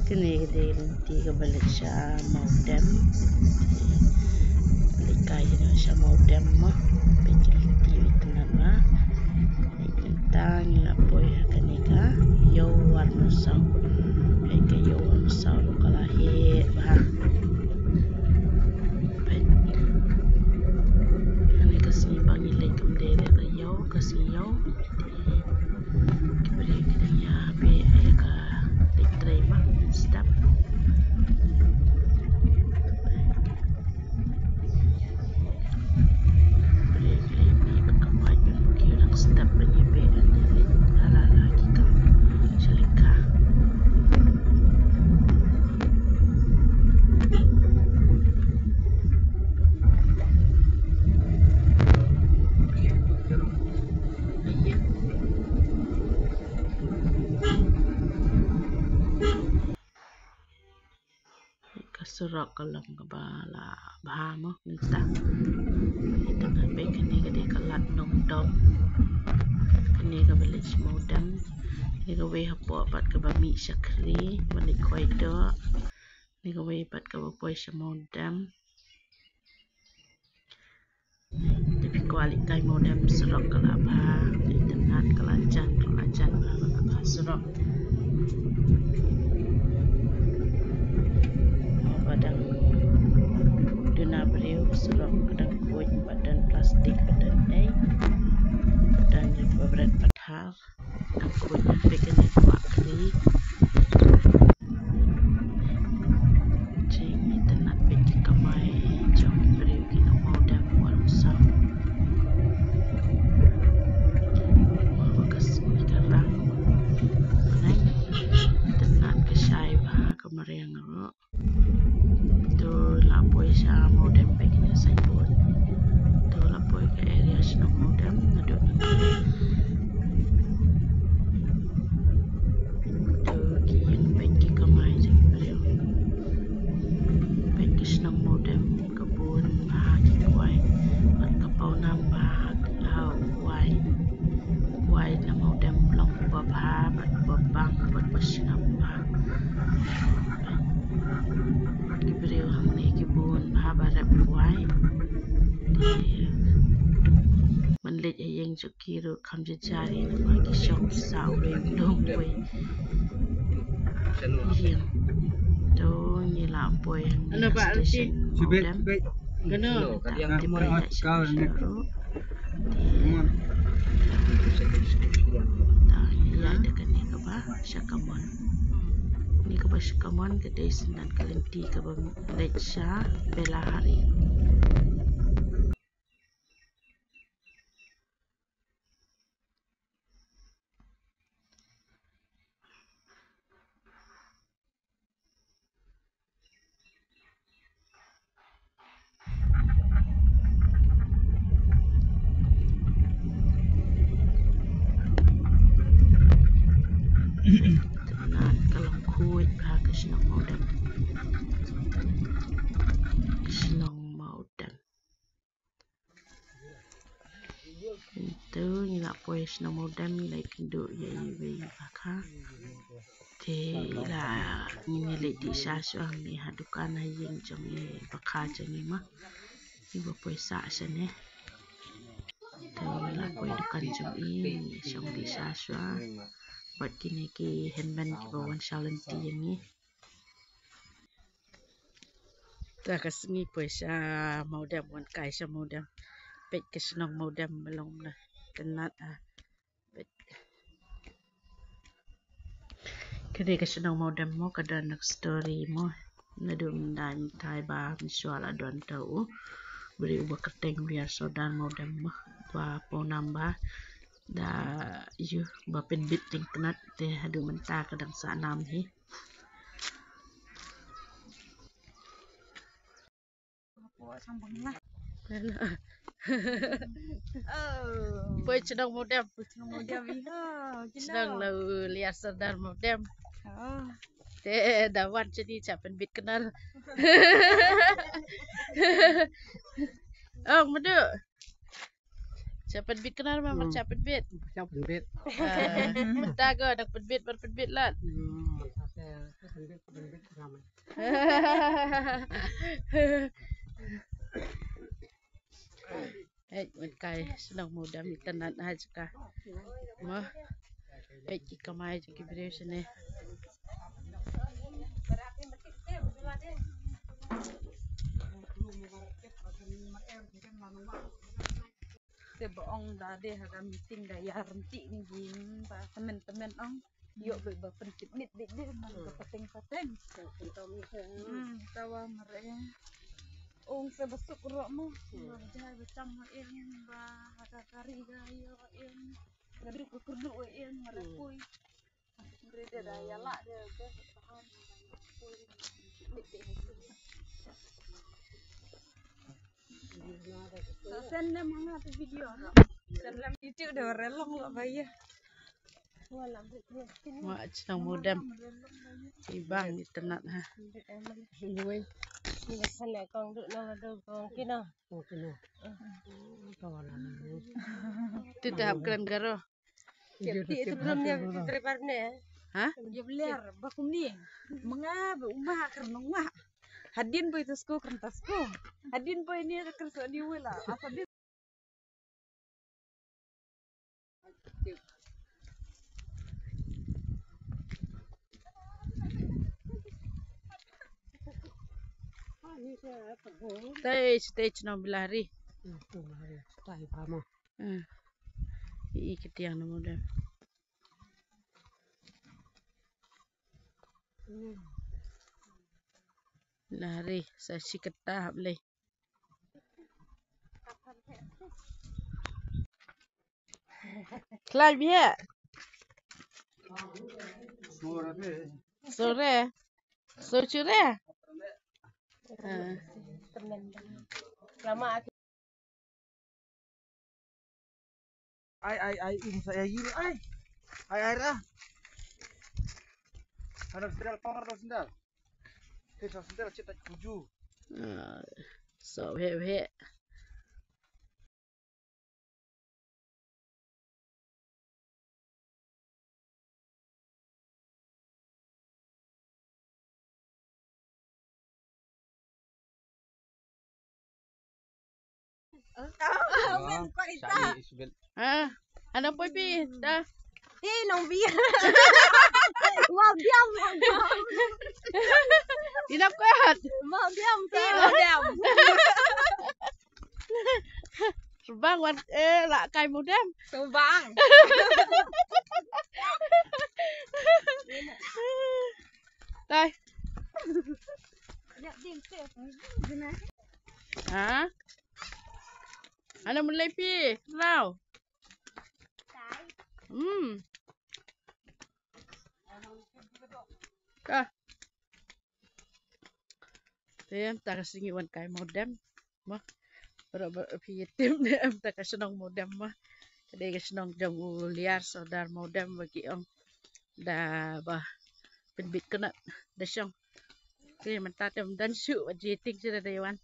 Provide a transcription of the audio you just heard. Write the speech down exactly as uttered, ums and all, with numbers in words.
Kane ka dei lynti kaba leit sha Mawdem. Leit kai kane sha Mawdem mo. Peit ka lynti ba itynnat bha. Mynta ngi la poi ha kane ka Ïew Warmawsaw. Peit ka Ïew Warmawsaw ruh ka la heh bha. Peit. Kane ka sngi ba ngi leit kam dei ka ïew, ka sngi ïew. Ki briew ki dang ïa beh ïa ka leit trei ma, step. Ki briew ki leit beh bad ka bike bad ki dang step ban ïa beh ban ïa leit hala hala ki kam sha lyngkha. Ka surok ka long kaba la bha mo mynta. Ita nga peit kane ka dei ka Lad Nongdom. Kane kaba leit sha Mawdem. Kane kawei hapoh pat kaba mih sha Khri, ba leit Khwai Doh. Kane kawei pat kaba poi sha Mawdem. Te phi kwah leit kai Mawdem, surok ka la bha, itynnat, ka la jan, ka la jan bha, ka la bha surok. Ba dang duna briew surok, ba dang khuid, ba dang plastik, ba dang ei, ba dang ba bret pathar. Ka khuid, peit kane ka wah Khri. Jingïatynnat, peit ki kamai jong ki briew ki nong Mawdem Warmawsaw. Wa ka sngi ka rang. Nai, itynnat ka shai bha, ka mariang ruh. To la poi sha Mawdem, peit kane signboard. To la poi ka area shnong Mawdem naduh na. To ki ïeng, peit ki kamai jong ki briew. Peit ka shnong Mawdem ka bun bha ki kwai bad ka pawnam bha ha u kwai. Kwai na Mawdem long uba bha bad uba bang bad uba sngap bha. Ki briew hangne ki bun bha ba rep kwai. Te ban leit ha ïing jong ki ruh kham jynjar ïa namar ki shong sawei lum wei. Ïing. To ngi la poi hangne ha station Mawdem. Te phi ïa sha ruh. Te ïa da kane kaba sha kamon. Kane kaba sha kamon ka dei sngewbha ka lynti kaba leit sha Belahari. Ka long khuid bha ka shnong Mawdem. Ka shnong Mawdem. Te ngi la poi shnong Mawdem, ngi la ïakynduh ïa iwei i pakha. Te i la, ngin ïa leit dih sha shuwa ngi ha dukan ha ïing jong i pakha jong i ma. Ngi ba poi sah shane. Te ngi la poi dukan jong i, ngi shong dih sha shuwa. Bad kine ki hynmen kiba wan shaw lynti ïa ngi. Ta ka sngi poi sha Mawdem, wan kai sha Mawdem. Peit ka shnong Mawdem ba long na. Itynnat ah. Peit. Ka dei ka shnong Mawdem mo, ka don ka story mo. Naduh mynta mynta ba mynshuwa la don ta u briew uba kyrteng Liar Sordar Mawdem mo. Ba pawnam bha da ïu ba pynbit tyngknat te haduh mynta ka dang sah nam hi. Poi shnong Mawdem. Shnong Mawdem, ïa. Shnong na u Liar Sordar Mawdem. Te da wan shane sha pynbit knar. Ong madu. Sha pynbit knar ma, mar sha pynbit. Sha pynbit. Mynta ko dang pynbit, mar pynbit lat. Hei, wan kai shnong Mawdem itynnad ha jaka. Mo. Hei, ki kamai jong ki briew shane. Te ba ong da de ha ka meeting da ïa rynti ni gin ba tymmen tymmen ong. Ïoh ba ba pyntip mit bit de man ka pateng pateng. Hmm, tawa mare. Ong se ba suk ro mo. Ba jai ba cham ma eng ba ha ka kari ga ïoh eng. Ga duk ka kurdu eng mare pui. Mare de da ïa la de de. Sa send lem ha nga tu video. Send lem YouTube de relong lo ba ïa. Wa shnong Mawdem. Ibang itynnad ha. Ni wa send le kong du no du kong kino. Kong kino. Ti te hap kren Garo. Ti te belum ni driver ne. Ha? Ïa bler ba kumne. Menga ba uma kren nongwa. Hadien boy tu sko kren ta sko. Hadien boy ni ka kren so ni wala. Apa Stage, stage nong Bilari. Hmm. Ïa ki tiang nong Mawdem. Bilari sa shi katta hap lei. Khlaiñ bha. Sore. Sochure. Ai ai ai, um sa ai ai. Ai ai ra. Ada sendal, pamar tu sendal. Kita sendal cetak tujuh. So he he. Ah, ano po pi ta. Ti nong bi. Wa biam. Inap kat. Ma biam ti ma biam. Subang wan eh la kai Mawdem. Subang. Tai. Ha? Ano mulai pi? Rau. Hmm. Ka. Te em ta ka sngi wan kai Mawdem. Ma. Para ba phi tim ne em ta ka shnong Mawdem ma. Ka dei ka shnong jong u Liar Sordar Mawdem ba ki ong. Da ba pynbit kynat da shong. Te mynta te ym don shuh ba ji ting shuh da dei wan.